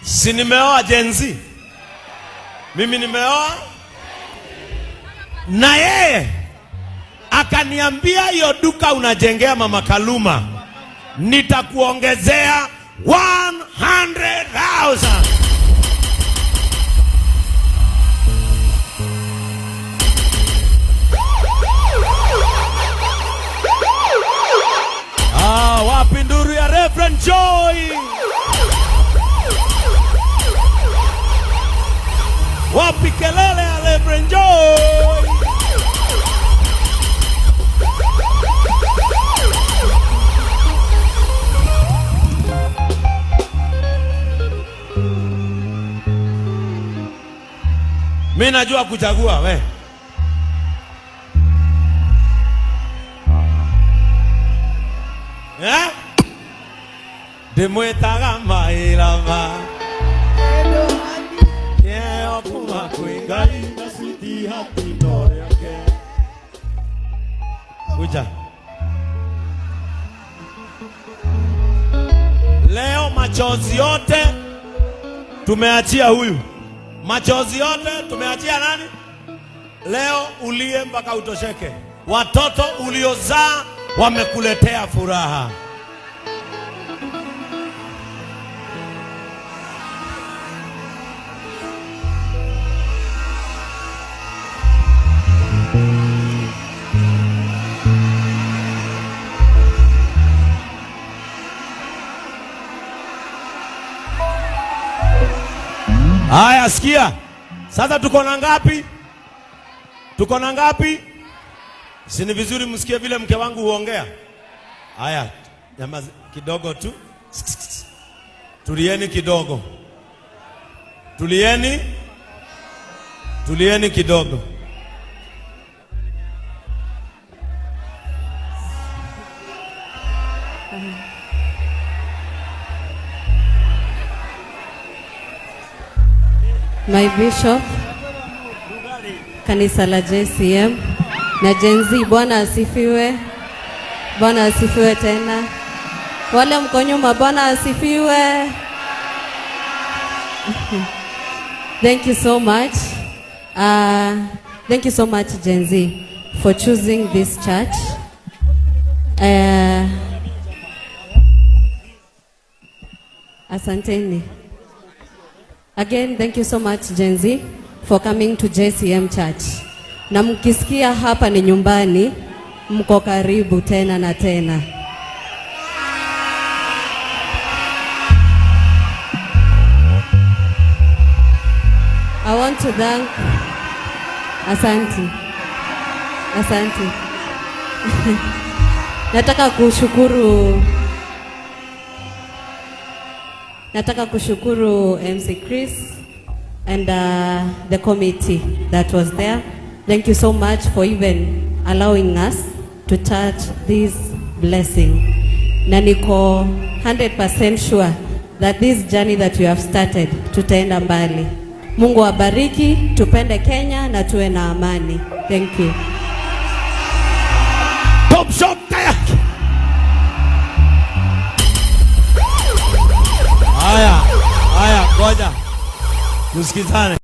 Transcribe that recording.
Si nimeoa Gen Z? Mimi nimeoa na yeye akaniambia, hiyo duka unajengea Mama Kaluma, nitakuongezea 100,000. Ah, wapi nduru ya Reverend Joy? Wapi kelele ya Reverend Joy? Mi najua kuchagua we. Eh? Ndĩmwĩtaga maĩrama kĩheo kuma kwĩ Ngai na sweetheart rĩake. Kuja. Leo machozi yote tumeachia huyu, machozi yote tumeachia nani? Leo ulie mpaka utosheke. Watoto uliozaa wamekuletea furaha. Haya, sikia sasa, tuko na ngapi? Tuko na ngapi? Si ni vizuri msikie vile mke wangu huongea? Haya, nyamaza kidogo tu, tulieni kidogo, tulieni, tulieni kidogo. My Bishop, kanisa la JCM na Gen Z, Bwana asifiwe. Bwana asifiwe tena. Wale mko nyuma, Bwana asifiwe. Thank you so much. Thank you so much, Gen Z, for choosing this church. Asanteni. Again, thank you so much, Gen Z, for coming to JCM Church. Na mkisikia hapa ni nyumbani, mko karibu tena na tena. I want to thank. Asante. Asante. Nataka kushukuru MC Chris and the committee that was there. Thank you so much for even allowing us to touch this blessing. Na niko 100% sure that this journey that we have started, tutaenda mbali. Mungu awabariki, tupende Kenya na tuwe na amani. Thank you. Top shot yake. Haya, haya, ngoja tusikizane.